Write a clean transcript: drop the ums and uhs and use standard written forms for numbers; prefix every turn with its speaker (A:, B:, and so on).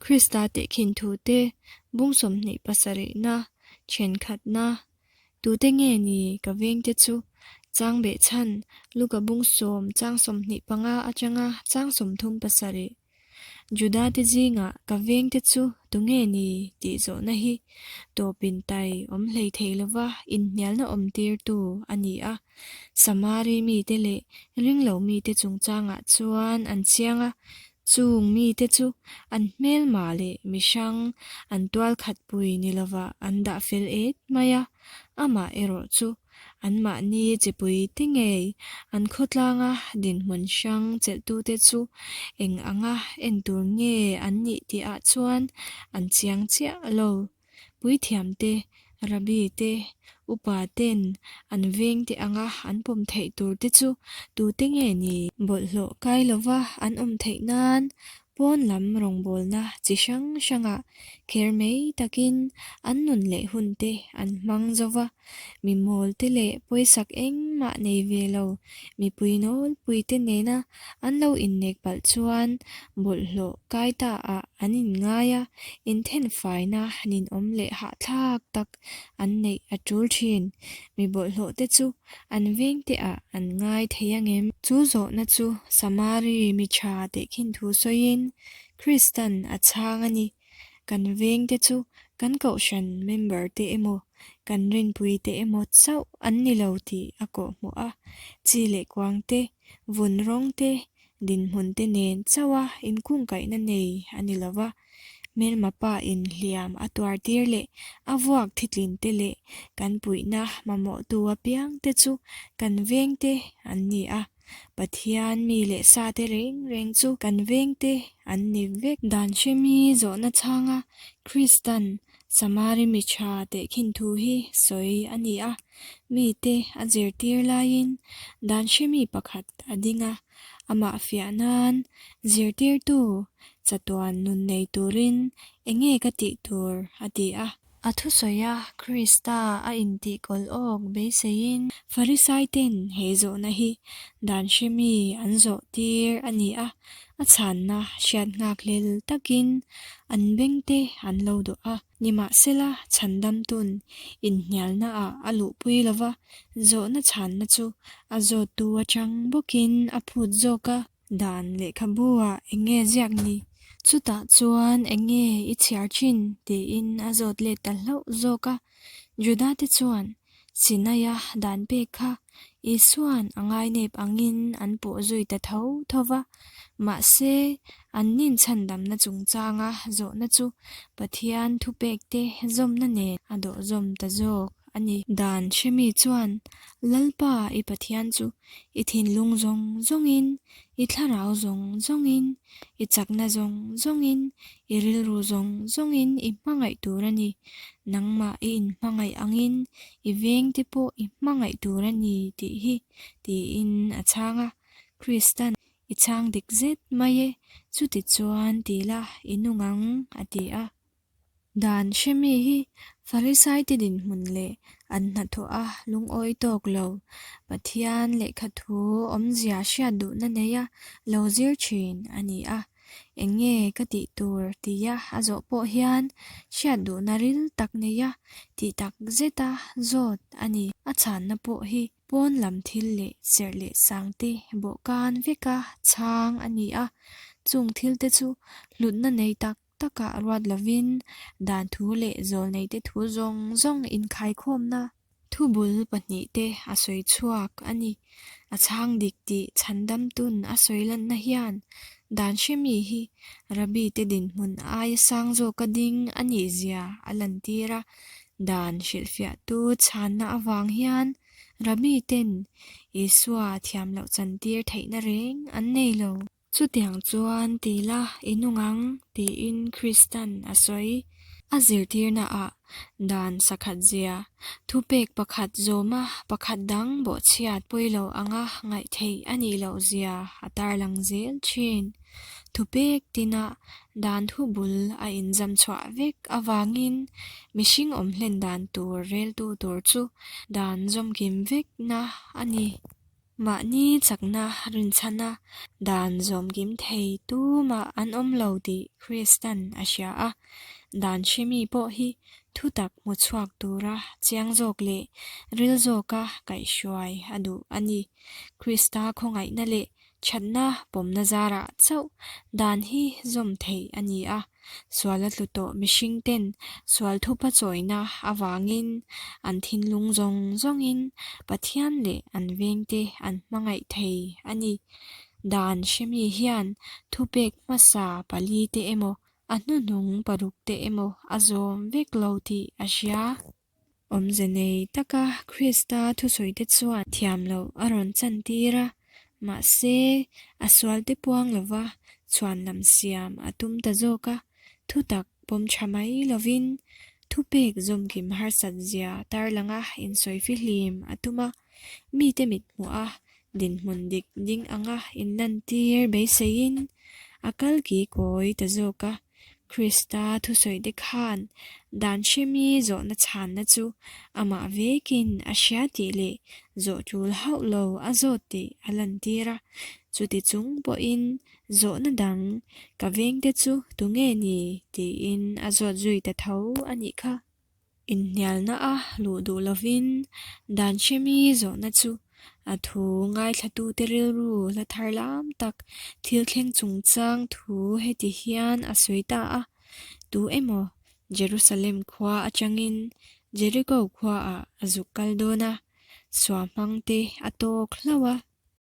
A: Krista tehkhin thute bung 27na, thenkhatna, Tute nge ni ka vengte chu? Chang behchhan, Luka bung sawm chang 25 atanga chang 37. Judate zingah ka vengte chu tunge ni tih zawhna hi tawpin tai awm hlei thei lova inhnialna awm tirtu a ni a. Samari mite leh ringlo mite chungchangah chuan an chiang a, chung mite chu an hmelma leh mihrang an tualkhatpui ni lovah an dah fel et mai a, amah erawh chu Anmahni chipui te ngei an khawtlanga dinhmun hrang chelhtute chu eng anga en tur nge an nih tihah chuan an chiang chiah lo. Puithiam te, Rabbi te, upa ten an veng te anga an pawm theih tur te chu tute nge ni? Bawlhhlawh kai lova an awm theih nan Pawn lam rawngbawlna chi hrang hrangah kher mai takin an nun leh hun te an hmang zo va, mi mawl te leh pawisak engmah nei ve lo mipui nawlpui te nena an lo innek palh chuan bawlhhlawh kai ta ah an inngai a, inthenfaina ninawm leh hahthlak tak an neih a tul thin. Mi bawlhhlawh te chu An vengte ah an ngai thei angem? Chu zawhna chu Samari mi tha tehkhin thu sawiin Kristan a chhang a ni. Kan vengte chu kan kohhran member te emaw, kan rinpui te emaw chauh an ni lo tih a kawhhmuh a. Chi leh kuang te, vun rawng te, dinhmun te nen chauha inkungkaihna nei a ni lo va. Hmelma pa in hliam a tuar tir leh a vuak thitlin te leh kan puihna mamawhtu apiang te chu kan veng te an ni a, Pathian mi leh sa te reng reng chu kan veng te an ni vek. Dan hremi zawhna chhanga Kristan Samari mi tha tehkhin thu hi sawi a ni a, mite a zirtir laiin dan hremi pakhat a ding a, amah fiah nan zirtirtu chatuan nun nei turin enge ka tih tur a ti a. A thusawi a Krista a intih kawlh awk beiseiin Farisai ten he zawhna hi dan hremi an zawh tir a ni a, a chhanna hriat nghak hlel takin an bengte an lo dawh a. Nimahsela chhandamtun inhnialna ah a luhpui lova, zawhna chhanna chu a zawttu atang bawkin a phut zawk a. Dan lehkhabu ah eng nge ziak ni? Chutah chuan eng nge i chhiar thin? tiin a zawt let ta hlauh zawk a. Juda te chuan Sinaia dan pek kha Isua'n a ngainep angin an pawh zui ta tho tho va. Mahse, an ninchhandamna chungchanga zawhna chu Pathian thupekte zawmna nen a dawhzawm ta zawk a ni. Dan hremi chuan, Lalpa i Pathian chu i thinlung zawng zawngin, i thlarau zawng zawngin, i chakna zawng zawngin, i rilru zawng zawngin i hmangaih tur a ni. Nangmah i inhmangaih angin i vengte pawh i hmangaih tur a ni tih hi, tiin a chhang a. Kristan i chhang dik zet mai e, chuti chuan ti la i nung ang, a ti a. Dan hremi hi Farisaite dinhmun leh an hnathawh a lungawi tawk lo, Pathian lehkha thu awmzia hriat duhna neia lo zir thin a ni a. Eng nge ka tih tur tia a zawh pawh hian hriat duhna ril tak neia tih tak zeta zawt a ni. A chhanna pawh hi pawn lam thil leh serh leh sangte bawhkan veka chhang a ni a, chung thilte chu hlutna nei tak takah ruat lovin dan thu leh zawlneite thu zawng zawng inkhaikhawmna thubul pahnihte a sawi chhuak a ni. A chhang dik tih chhandamtun a sawi lanna hian dan hremi hi Rabbi te dinhmun aia sang zawka ding a nih zia a lantir a, dan hrilhfiahtu chhanna avang hian Rabbi ten Isua thiam loh chantir theihna reng an nei lo. Chutiang chuan ti la i nung ang tiin Kristan a sawi. A zirtirnaah dan sakhat zia, thupek pakhat zawma pakhat dang bawhchhiat pawi lo anga ngaih theih a nih loh zia a tarlang zel thin. Thupek tinah dan thu bul a inzam chhuah vek avangin mihring awm hlen dan tur reltu tur chu dan zawmkim vekna a ni. Mahni chakna rinchhana dan zawmkim thei tumah an awm lo tih Kristan a hria a, dan hremi pawh hi thutak hmu chhuak tura chiang zawk leh ril zawka kaihhruai a duh a ni. Krista khawngaihna leh thatna pawmna zarah chauh dan hi zawm theih a ni a. Sual a tlu tawh mihring ten sual thupa chawina avangin an thinlung zawng zawngin Pathian leh an vengte an hmangaih thei a ni. Dan hremi hian thupek hmasa pali te emaw a hnuhnung paruk te emaw a zawm vek lo tih a hria. Awmze nei taka Krista thusawite chuan thiam loh a rawn chantir a, mahse a sualte puang lova chhuanlam siam a tum ta zawk a, thutak pawm tha mai lovin thupek zawmkim harsat zia tarlanga insawi fihlim a tum a, mite mithmuh a dinhmun dik ding anga inlantir beiseiin a kal ki kawi ta zawk a. Krista thusawite khan dan hremi zawhna chhanna chu amah vekin a hria tih leh zawh tul hauh lo a zawt tih a lantir a. Chuti chung pawhin zawhna dang ka vengte chu tunge ni tiin a zawt zui ta tho a nih kha. Inhnialna a luh duh lovin dan hremi zawhna chu a thu ngaithlatute rilru la thar lam tak thil thleng chungchang thu heti hian a sawi ta a, Tu emaw Jerusalem khua atangin Jeriko khuaah a zuk kal dawn a, suahmangte a tawk hlauh a.